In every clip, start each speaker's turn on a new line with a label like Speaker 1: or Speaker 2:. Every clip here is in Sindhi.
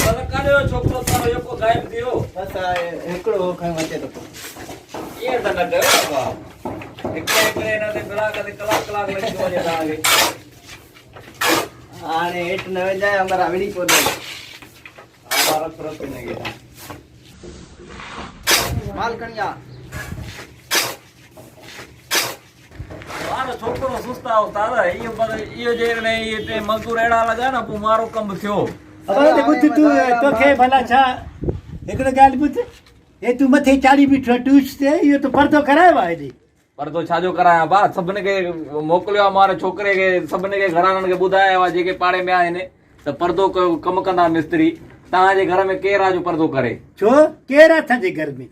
Speaker 1: بس ڪاڏي ويو ڇوڪرو تارو يڪو غائب ٿي ويو.
Speaker 2: بس هڪڙو هو کڻي اچي ٿو پيو.
Speaker 1: ائين ته نه ڪيو بابا. هڪڙي هڪڙي هن تي بلاڪ تي ڪلاڪ ڪلاڪ لڳي ٿو وڃي توهان کي.
Speaker 2: هاڻي هيٺ نه وڃجانء امرا وڙهي پوندئي.
Speaker 1: ها رک رک هن کي.
Speaker 2: مال کڻي آ.
Speaker 1: وارو ڇوڪرو سست آ استاد اهو بس اهو جيڪڏهن اهي هتي مزدور اهڙا لڳا نه پوء مارو ڪم به ٿيو.
Speaker 3: ابا هتي ٻڌ تون توکي ڀلا ڇا هڪڙو ڳالهه ٻڌ هي تون مٿي چاڙهي بيٺو آهين ٽوش تي اهو تو پردو ڪرايو آهي هيڏي.
Speaker 1: پردو ڇا جو ڪرايان ڀا سڀني کي موڪليو آهي ماري ڇوڪري کي سڀني کي گهراڻن کي ٻڌايو آهي جيڪي پاڙي ۾ آهن ته پردو ڪيو ڪم ڪندا مستري توهان جي گهر ۾ ڪير آهي جو پردو ڪري.
Speaker 3: ڇو ڪير آهي اسان جي گهر ۾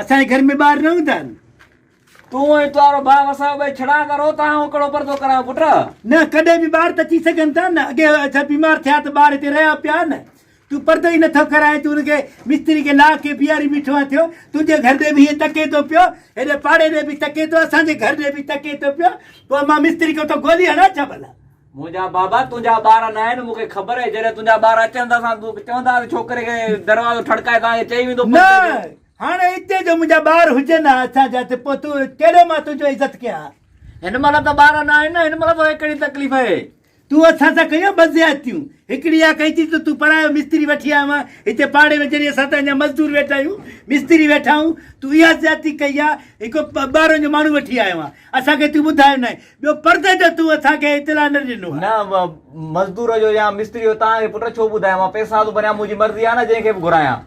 Speaker 3: اسان جي گهر ۾ ٻار نه هوندا آهن.
Speaker 1: تون ۽ تنهنجو ڀاء وسايو ٻئي ڇڙا ٿا رهو، توهان هو ڪهڙو پردو ڪرايو پٽ؟
Speaker 3: نه، ڪڏهن به ٻار ته اچي سگهن ٿا نه، اڳي اسان بيمار ٿيا ته ٻار هتي رهيا پيا نه، تون پردو ئي نٿو ڪرائين، تون هن کي مستري کي لاهه کي بيهاري بيٺو آهين ٿيو، تنهنجي گهر ڏي به هيئن تڪي ٿو پيو، هيڏي پاڙي ڏي به تڪي ٿو، اسان جي گهر ڏي به تڪي ٿو پيو، پوء مان مستري کي اتان گولي هڻان ڇا ڀلا؟
Speaker 1: منهنجا بابا تنهنجا ٻار نه آهن، مون کي خبر آهي، جڏهن تنهنجا ٻار اچن ته اسان چونداسين ڇوڪري کي دروازو ٺڙڪائي توهان کي چئي ويندو پردي جو.
Speaker 3: نه، هاڻي اتي جو منهنجا ٻار هجن ها اسان جا ته پوء تون ڪهڙو مان تنهنجو عزت ڪيان ها.
Speaker 1: هن مهل ته ٻار نه آهن نه، هن مهل توکي ڪهڙي تڪليف آهي.
Speaker 3: تون اسان سان ڪيون ٻه زيادتيون، هڪڙي اها ڪئي ٿي ته تون پرايو مستري وٺي آيو آهين، هتي پاڙي ۾ جڏهن اسان ته اڃا مزدور ويٺا آهيون، مستري ويٺا آهيون، تون اها زيادتي ڪئي آهي، هڪ ٻاهران جو ماڻهو وٺي آيو آهين، اسان کي تون ٻڌايو ناهي، ٻيو پردي جو تون اسان کي اطلاع نه ڏنو آهي.
Speaker 1: نه مزدور جو يا مستري جو توهان کي پٽ ڇو ٻڌايان، مان پئسا ٿو ڀريان، منهنجي مرضي آهي نه جنهن کي به گهرايان.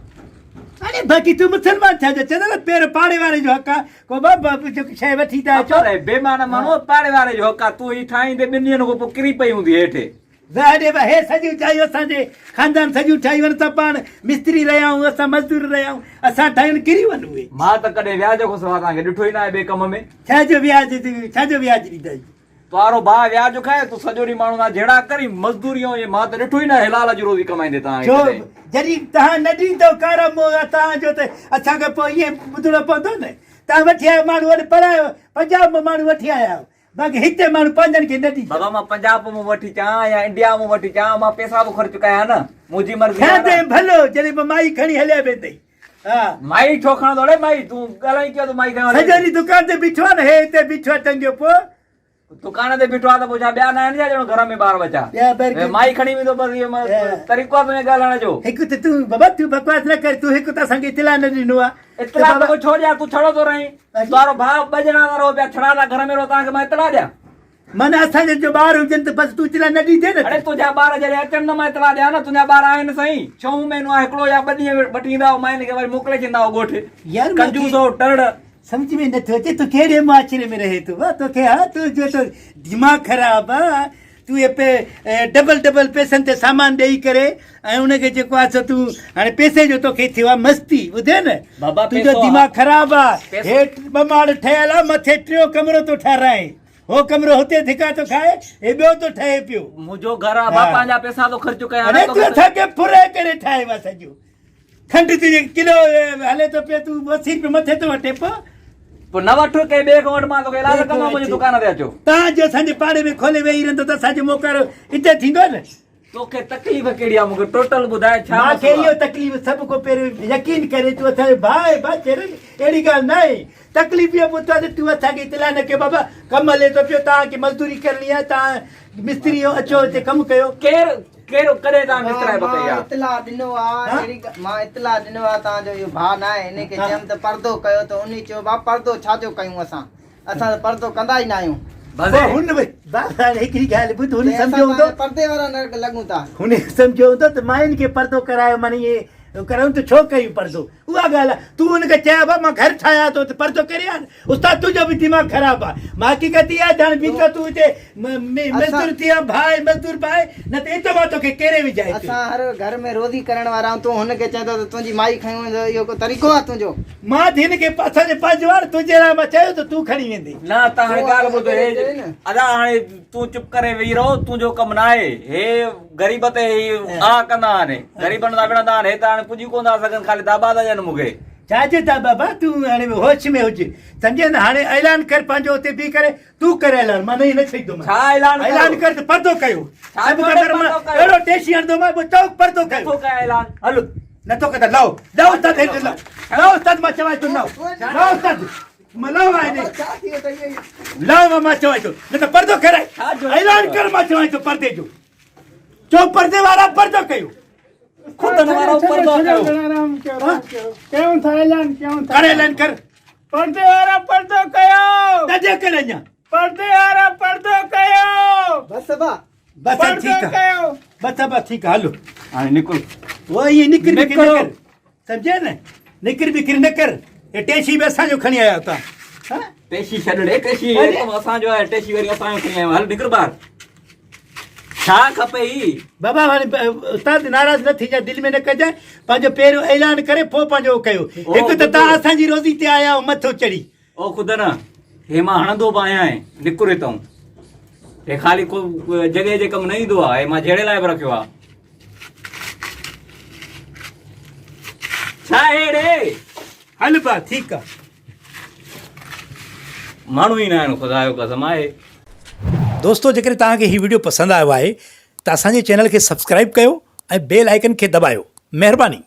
Speaker 3: اڙي باقي تون مسلمان ڇا جو چوندو نه پير پاڙي واري جو حق آ ڪو بابا جيڪو شيء وٺي ٿا اچو.
Speaker 1: اڙي بي معنيٰ ماڻهو پاڙي واري جو حق آ تون هي ٺاهيندي ٻن ڏينهن کان پوء ڪري پئي هوندي هيٺ.
Speaker 3: واه ڙي واه هي سڄيون جايون اسان جي خاندان سڄيون ٺاهيون آهن اسان پاڻ مستري رهيا آهيون اسان مزدور رهيا آهيون اسان ٺاهيون ڪري وڃ اهي.
Speaker 1: مان ته ڪڏهن وياج کان سواء توهان کي ڏٺو ئي ناهي ٻئي ڪم ۾.
Speaker 3: ڇا جو وياج ڇا جو وياج ڏيندا آهيون.
Speaker 1: توهارو ڀاء وياج کائي، تون سڄو ڏينهن ماڻهن سان جهيڙا ڪرين، مزدوري ۽ مان ته ڏٺو ئي ناهي حلال جي روزي ڪمائيندي توهان کي
Speaker 3: ڇو
Speaker 1: ڪڏهن.
Speaker 3: جڏهن توهان نه ڏيندؤ ڪارا موها توهان جو ته اسان کي پوء ائين ٻڌڻو پوندو نه. توهان وٺي آيو ماڻهو اڏ پرايو پنجاب مان ماڻهو وٺي آيا آهيو باقي هتي ماڻهو پنهنجن کي نه ڏيندا.
Speaker 1: بابا مان پنجاب مان وٺي اچان يا انڊيا مان وٺي اچان مان پئسا به خرچ ڪيان نه منهنجي مرضي آهي نه.
Speaker 3: ٿيندين ڀلو جڏهن به مائي کڻي هليا ويندئي. ها.
Speaker 1: مائي ڇو کڻندو اڙي مائي تون ڳالهائين ڪيئن ٿو مائي کڻي
Speaker 3: سڄو ڏينهن دڪان تي بيٺو آهي نه هي هتي بيٺو آهي ٽنگيو پوء.
Speaker 1: دڪان تي بيٺو آهي ته پوء ڇا ٻيا نه آهن ڇا ڄڻ گهر ۾ ٻار ٻچا.
Speaker 3: ٻيا ٻار ڪي.
Speaker 1: مائي کڻي ويندو بس اهو طريقو آهي تنهنجي ڳالهائڻ جو.
Speaker 3: هڪ ته تون بابا تون بڪواس نه ڪر تون هڪ ته اسان کي اطلاع نه ڏنو آهي.
Speaker 1: اطلاع توکي ڇو ڏيان تون ڇڙو ٿو رهين. تنهنجو ڀاء ٻه ڄڻا ٿا رهو پيا ڇڙا ٿا گهر ۾ رهو توهان کي مان اطلاع ڏيان.
Speaker 3: معنيٰ اسان جا جو ٻار هجن ته بس تون اطلاع نه ڏيندين نه.
Speaker 1: اڙي تنهنجا ٻار جڏهن اچن ته مان اطلاع ڏيان نه تنهنجا ٻار آهن سائين ڇهون مهينو آهي هڪڙو يا ٻه ڏينهن وٺي ايندا هو مان هن کي وري موڪلي ڇڏيندا هو ڳوٺ.
Speaker 3: يار مان
Speaker 1: ڪنجوس هو ٽرڙ.
Speaker 3: سمجهه ۾ نٿو اچي تون ڪهڙي معاشري ۾ رهين ٿو وا توکي ها تنهنجو ته دماغ خراب آ تون اهي پي ڊبل ڊبل پئسن تي سامان ڏئي ڪري ۽ ان کي جيڪو آ سو تون هاڻي پئسي جو توکي ٿيو آ مستي ٻڌي نه
Speaker 1: بابا
Speaker 3: تنهنجو
Speaker 1: پئسو
Speaker 3: دماغ خراب آ
Speaker 1: پئسو
Speaker 3: هيٺ ٻه ماڙ ٺهيل آ مٿي ٽيون ڪمرو ٿو ٺهرائين هو ڪمرو هتي ڌڪا ٿو کائي هي ٻيو ٿو ٺهي پيو.
Speaker 1: منهنجو گهر آ ڀا پنهنجا پئسا ٿو خرچ ڪيان
Speaker 3: اڙي تون اسان کي ڦري ڪري ٺاهيو آ سڄو کنڊ تنهنجي ڪلو هلي ٿو پيو تون 80 روپيه مٿي ٿو وٺي پو.
Speaker 1: پوء نه وٺ ڪنهن ٻئي کان وٺ مان توکي اعلان ڪندو منهنجي دڪان تي اچو.
Speaker 3: تان جو اسان جي پاڙي ۾ کولي ويهي رهندو ته اسان جو موڪارو اتي ٿيندو نه.
Speaker 1: توکي تڪليف ڪهڙي آ مونکي ٽوٽل ٻڌاء ڇا
Speaker 3: مان کي
Speaker 1: مسئلو
Speaker 3: اهو
Speaker 1: آ.
Speaker 3: تڪليف سڀ کان پهريون يقين ڪري تون اسان جو ڀاء آهين ڀاء چيرن اهڙي ڳالهه نه آهي تڪليف اهو ٻڌو آهي ته تون اسان کي اطلاع نه ڪيو بابا ڪم هلي ٿو پيو توهان کي مزدوري ڪرڻي آهي توهان مستري آهيو اچو هتي ڪم ڪيو.
Speaker 1: ڪير ڪير ڪڏهن توهان مسترائپ ڪئي
Speaker 2: مان
Speaker 1: آ.
Speaker 2: اطلاع ڏنو آ اهڙي مان اطلاع ڏنو آ توهان جو اهو ڀاء نه آهي انهي کي چيم ته پردو ڪيو ته انهي چيو ڀاء پردو ڇا جو ڪيون اسان اسان ته پردو ڪندا ئي ناهيون.
Speaker 3: پوء هن به بابا هاڻي هڪڙي ڳالهه ٻڌ هن سمجهيو هوندو.
Speaker 2: پردي وارا نه لڳون ٿا.
Speaker 3: هن سمجهيو هوندو ته ماين کي پردو ڪرايو معني ائين ڪرايون ته ڇو ڪيون پردو اها ڳالهه آهي تون هن کي چيو بابا مان گهر ٺاهيان ٿو ته پردو ڪري آن استاد تنهنجو به دماغ خراب آهي مان حقيقت اها آهي ته هاڻي بيٺو تون هتي مزدور ٿي آهين ڀاء مزدور ڀاء نه ته اتو مان توکي ڪيري وجهائي ٿي.
Speaker 2: اسان هر گهر ۾ روزي ڪرڻ وارا آهيون تون هن کي چئين ٿو ته تنهنجي مائي کڻي ويندو اهو ڪو طريقو آهي تنهنجو.
Speaker 3: مان ته هن کي اسان جي پنهنجو آهي تنهنجي لاء مان چيو ته تون کڻي ويندين.
Speaker 1: نه ته هاڻي ڳالهه ٻڌ هي ادا هاڻي تون چپ ڪري ويهي رهو تنهنجو ڪم ناهي هي غريب تي هي آه ڪندا آهن غريبن سان وڙهندا آهن هي ته هاڻي پڄي ڪونه ٿا سگهن خالي داٻا ٿا ڏين مون کي.
Speaker 3: ڇا جي ٿا بابا تون هاڻي هوش ۾ هج سمجهين نه هاڻي اعلان ڪر پنهنجو اتي بيهي ڪري تون ڪر اعلان مان نه ڇڏيندومانء.
Speaker 1: ڇا اعلان ڪيو؟
Speaker 3: اعلان ڪر ته پردو ڪيو.
Speaker 1: ڇا
Speaker 3: سڀ
Speaker 1: جو
Speaker 3: کان پهريون مان
Speaker 1: پردو ڪيو؟
Speaker 3: اهڙو ٽيشي هڻندومانء پوء چئو پردو ڪيو.
Speaker 1: نٿو ڪيان اعلان.
Speaker 3: هلو نٿو ڪندا لائو لائو استاد هيٺ لائو لائو استاد مان چوان ٿو لائو لائو استاد مان لائو آهي
Speaker 2: ڇا ٿي ويو ته اهو
Speaker 3: لائو مان چوان ٿو نه ته پردو ڪرائي
Speaker 1: ڇا جو
Speaker 3: اعلان ڪر مان چوان ٿو پردي جو چئو پردي وارا پردو ڪيو.
Speaker 1: خودن وارو پردو ڪيو.
Speaker 4: آرام ڪيو آرام ڪيو ڪيون ٿا اعلان ڪيون ٿا
Speaker 3: ڪر اعلان ڪر.
Speaker 4: پردي وارا پردو ڪيو.
Speaker 3: تجي ڪر اڃا.
Speaker 4: پردي وارا پردو ڪيو.
Speaker 2: بس ابا.
Speaker 3: بس
Speaker 4: پردو
Speaker 3: ٺيڪ آ.
Speaker 4: ڪيو.
Speaker 3: بس ابا ٺيڪ آ هلو.
Speaker 1: هاڻي نڪر.
Speaker 3: او ائين نڪر بڪر نه
Speaker 1: نڪرو.
Speaker 3: ڪر. سمجهيا نه نڪر بڪر نه ڪر. هي ٽيشي به اسان جو کڻي آيا اتان. ها؟
Speaker 1: ٽيشي ڇڏ ڙي ٽيشي هي ڪم اسان جو آهي ٽيشي وري اسان جو کڻي آيو هل نڪر ٻاهر. ڇا کپئي؟
Speaker 3: بابا هاڻي استاد ناراض نه ٿيجانء دل ۾ نه ڪجانء پنهنجو پهريون اعلان ڪري پوء پنهنجو ڪيو هڪ ته تان اسان جي روزي تي آيا آهيو مٿو چڙهي.
Speaker 1: او خدا نه هي مان هڻندو به آهيان نڪر هتئون هي خالي ڪو جڳهه جي ڪم نه ايندو آهي هي مان جهيڙي لاء به رکيو آهي. ڇا هي ڙي؟
Speaker 3: هل با ٺيڪ آ.
Speaker 1: ماڻهو ئي نه آهن خدا جو قسم آهي.
Speaker 3: دوستو جيڪڏهن توهان کي هي وڊيو پسند آيو آهي ته اسان جي چينل کي سبسڪرائيب ڪيو ۽ بيل آئيڪن کي دٻايو مهرباني.